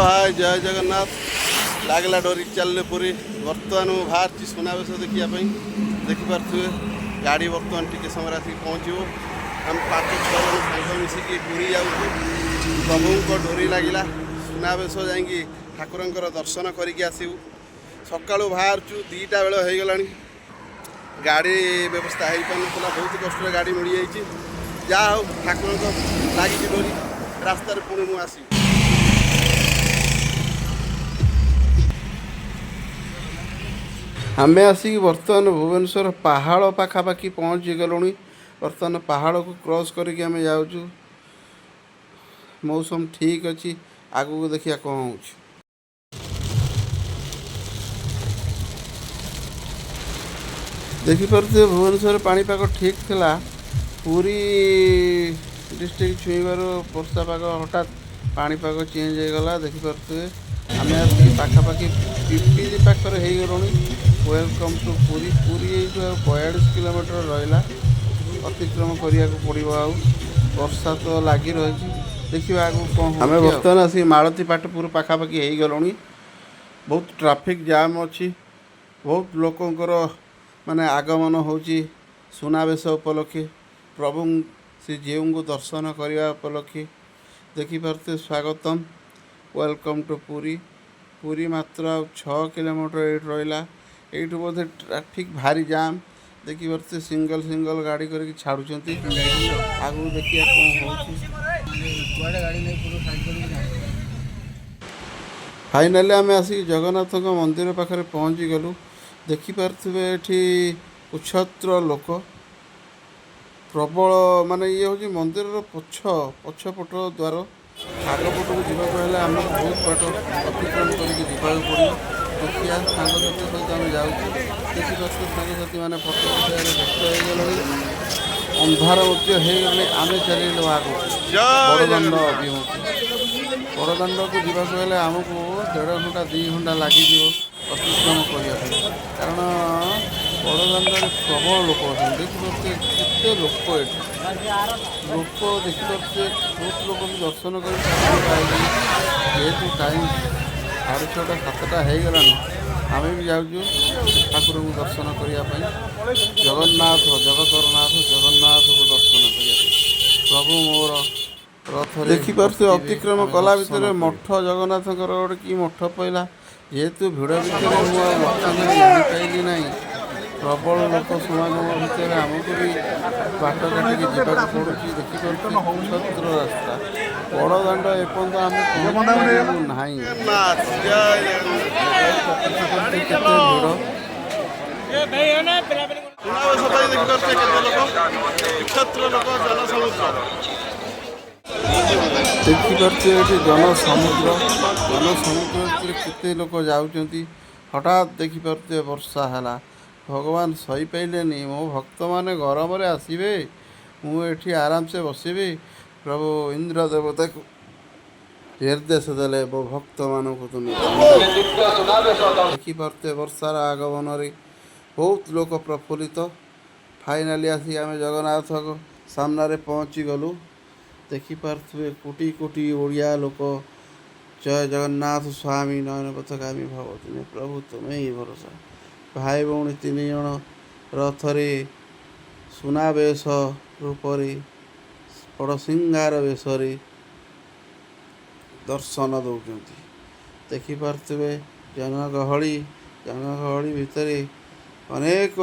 ହାଏ, ଜୟ ଜଗନ୍ନାଥ। ଲାଗିଲା ଡୋରି, ଚାଲିଲେ ପୁରୀ। ବର୍ତ୍ତମାନ ମୁଁ ବାହାରିଛି ସୁନାବେଶ ଦେଖିବା ପାଇଁ। ଦେଖିପାରୁଥିବେ, ଗାଡ଼ି ବର୍ତ୍ତମାନ ଟିକେ ସମୟରେ ଆସିକି ପହଞ୍ଚିବ। ଆମେ ପାଞ୍ଚ ଛଅ ଜଣ ସାଙ୍ଗ ମିଶିକି ପୁରୀ ଯାଉଛୁ। ପ୍ରଭୁଙ୍କ ଡୋରି ଲାଗିଲା, ସୁନାବେଶ ଯାଇକି ଠାକୁରଙ୍କର ଦର୍ଶନ କରିକି ଆସିବୁ। ସକାଳୁ ବାହାରୁଛୁ, 2ଟା ବେଳ ହେଇଗଲାଣି। ଗାଡ଼ି ବ୍ୟବସ୍ଥା ହେଇପାରୁନଥିଲା, ବହୁତ କଷ୍ଟରେ ଗାଡ଼ି ମିଳିଯାଇଛି। ଯାହା ହଉ, ଠାକୁରଙ୍କ ଲାଗିଛି ଡୋରି। ରାସ୍ତାରେ ପୁଣି ମୁଁ ଆସିବି। ଆମେ ଆସିକି ବର୍ତ୍ତମାନ ଭୁବନେଶ୍ୱର ପାହାଳ ପାଖାପାଖି ପହଞ୍ଚିଗଲୁଣି। ବର୍ତ୍ତମାନ ପାହାଳକୁ କ୍ରସ୍ କରିକି ଆମେ ଯାଉଛୁ। ମୌସମ ଠିକ୍ ଅଛି, ଆଗକୁ ଦେଖିବା କ'ଣ ହେଉଛି। ଦେଖିପାରୁଥିବେ, ଭୁବନେଶ୍ୱର ପାଣିପାଗ ଠିକ୍ ଥିଲା। ପୁରୀ ଡିଷ୍ଟ୍ରିକ୍ଟ ଛୁଇଁବାରୁ ବର୍ଷା ପାଗ, ହଠାତ୍ ପାଣିପାଗ ଚେଞ୍ଜ ହେଇଗଲା। ଦେଖିପାରୁଥିବେ, ଆମେ ଆସିକି ପାଖାପାଖି ପିପିଲି ପାଖରେ ହେଇଗଲୁଣି। Welcome to Puri. Puri ଏଇଠୁ ଆଉ 42 କିଲୋମିଟର ରହିଲା, ଅତିକ୍ରମ କରିବାକୁ ପଡ଼ିବ। ଆଉ ବର୍ଷା ତ ଲାଗି ରହିଛି, ଦେଖିବା ଆଗକୁ କ'ଣ। ଆମେ ବର୍ତ୍ତମାନ ଆସିକି ମାଳତୀ ପାଟପୁର ପାଖାପାଖି ହେଇଗଲୁଣି। ବହୁତ ଟ୍ରାଫିକ୍ ଜାମ୍ ଅଛି। ବହୁତ ଲୋକଙ୍କର ମାନେ ଆଗମନ ହେଉଛି ସୁନାବେଶ ଉପଲକ୍ଷେ, ପ୍ରଭୁ ଶ୍ରୀ ଜୀଉଙ୍କୁ ଦର୍ଶନ କରିବା ଉପଲକ୍ଷେ। ଦେଖିପାରୁଥିବେ, ସ୍ୱାଗତମ, welcome to Puri. Puri ମାତ୍ର ଆଉ 6 କିଲୋମିଟର ଏଇଠୁ ରହିଲା। ଏଇଠୁ ବୋଧେ ଟ୍ରାଫିକ୍ ଭାରି ଜାମ୍। ଦେଖିପାରୁଥିବେ, ସିଙ୍ଗଲ ସିଙ୍ଗଲ ଗାଡ଼ି କରିକି ଛାଡ଼ୁଛନ୍ତି। ଆଗକୁ ଦେଖିବା କ'ଣ ହେଉଛି। କୁଆଡ଼େ ଗାଡ଼ି ନେଇ ପୁରା ସାଇଡ୍ କରିକି। ଫାଇନାଲି ଆମେ ଆସିକି ଜଗନ୍ନାଥଙ୍କ ମନ୍ଦିର ପାଖରେ ପହଞ୍ଚିଗଲୁ। ଦେଖିପାରୁଥିବେ, ଏଠି କୁଛତ୍ର ଲୋକ ପ୍ରବଳ। ମାନେ ଇଏ ହେଉଛି ମନ୍ଦିରର ପଛପଟ ଦ୍ୱାର। ଆଗ ପଟକୁ ଯିବାକୁ ହେଲେ ଆମକୁ ବହୁତ ବାଟ ଅତିକ୍ରମ କରିକି ଯିବାକୁ ପଡ଼ିବ। ଦେଖିବା, ସାଙ୍ଗସାଥି ସହିତ ଆମେ ଯାଉଛୁ। ଦେଖିପାରୁଥିବେ, ସାଙ୍ଗସାଥିମାନେ ଫଟୋ ଉଠାଇବାରେ ବ୍ୟସ୍ତ ହେଇଗଲେଣି। ଅନ୍ଧାର ମଧ୍ୟ ହେଇଗଲାଣି। ଆମେ ଚାଲିଲୁ ଆଗକୁ, ବଡ଼ଦାଣ୍ଡ ଅଭିମୁଖେ। ବଡ଼ଦାଣ୍ଡକୁ ଯିବାକୁ ହେଲେ ଆମକୁ ଦେଢ଼ ଘଣ୍ଟା, 2 ଘଣ୍ଟା ଲାଗିଯିବ ଅତିକ୍ରମ କରିବା ପାଇଁ, କାରଣ ବଡ଼ଦାଣ୍ଡରେ ପ୍ରବଳ ଲୋକ ଅଛନ୍ତି। ଦେଖିପାରୁଥିବେ, କେତେ ଲୋକ ଏଠି। ଲୋକ ଦେଖିପାରୁଥିବେ, ବହୁତ ଲୋକ ବି ଦର୍ଶନ କରି ଠାକୁରଙ୍କୁ ଆଇଛନ୍ତି। ଯେହେତୁ ଟାଇମ୍ 6:30, 7ଟା ହେଇଗଲାଣି, ଆମେ ବି ଯାଉଛୁ ଠାକୁରଙ୍କୁ ଦର୍ଶନ କରିବା ପାଇଁ। ଜଗନ୍ନାଥ, ଜଗତର ନାଥ ଜଗନ୍ନାଥଙ୍କୁ ଦର୍ଶନ କରିବା ପାଇଁ। ପ୍ରଭୁ ମୋର ରଥରେ ଦେଖିପାରୁଥିବେ, ଅତିକ୍ରମ କଲା ଭିତରେ ମଠ, ଜଗନ୍ନାଥଙ୍କର ଗୋଟେ କି ମଠ ପଇଲା। ଯେହେତୁ ଭିଡ଼ ଭିତରେ ମୁଁ ଆଉ ଲକ୍ଷ୍ୟ କରି ଜାଣିପାରିଲି ନାହିଁ। ପ୍ରବଳ ଲୋକ ସମାଗମ ଭିତରେ ଆମକୁ ବି ବାଟ କାଟିକି ଯିବାକୁ ପଡ଼ୁଛି। ଦେଖିପାରୁଥିବେ, ଛତ୍ର ରାସ୍ତା, ବଡ଼ ଦାଣ୍ଡ ଏପର୍ଯ୍ୟନ୍ତ ଆମେ ପହଞ୍ଚିପାରିବୁ ନାହିଁ। ଦେଖିପାରୁଥିବେ, କେତେ ଭିଡ଼। ସୁନାବେଶ ପାଇଁ ଦେଖିପାରୁଥିବେ, କେତେ ଲୋକ, କୁଛତ୍ର ଲୋକ, ଜନସମୁଦ୍ର। ଦେଖିପାରୁଥିବେ, ଏଠି ଜନସମୁଦ୍ର। ଜନସମୁଦ୍ର ଭିତରେ କେତେ ଲୋକ ଯାଉଛନ୍ତି। ହଠାତ୍ ଦେଖିପାରୁଥିବେ, ବର୍ଷା ହେଲା। ଭଗବାନ ସହିପାରିଲେନି, ମୋ ଭକ୍ତମାନେ ଗରମରେ ଆସିବେ, ମୁଁ ଏଠି ଆରାମସେ ବସିବି। ପ୍ରଭୁ ଇନ୍ଦ୍ର ଦେବତାକୁ ନିର୍ଦ୍ଦେଶ ଦେଲେ, ମୋ ଭକ୍ତମାନଙ୍କୁ ତୁମେ। ଦେଖିପାରୁଥିବେ, ବର୍ଷାର ଆଗମନରେ ବହୁତ ଲୋକ ପ୍ରଫୁଲ୍ଲିତ। ଫାଇନାଲି ଆସି ଆମେ ଜଗନ୍ନାଥଙ୍କ ସାମ୍ନାରେ ପହଞ୍ଚିଗଲୁ। ଦେଖିପାରୁଥିବେ, କୋଟି କୋଟି ଓଡ଼ିଆ ଲୋକ। ଜୟ ଜଗନ୍ନାଥ ସ୍ୱାମୀ, ନୟନ ପଥଗାମୀ ଭବ ତୁମେ, ପ୍ରଭୁ ତୁମେ ହିଁ ଭରସା। ଭାଇ ଭଉଣୀ ତିନି ଜଣ ରଥରେ ସୁନାବେଶ ରୂପରେ, ବଡ଼ ସିଙ୍ଗାର ବେଶରେ ଦର୍ଶନ ଦେଉଛନ୍ତି। ଦେଖିପାରୁଥିବେ, ଜନଗହଳି। ଜନଗହଳି ଭିତରେ ଅନେକ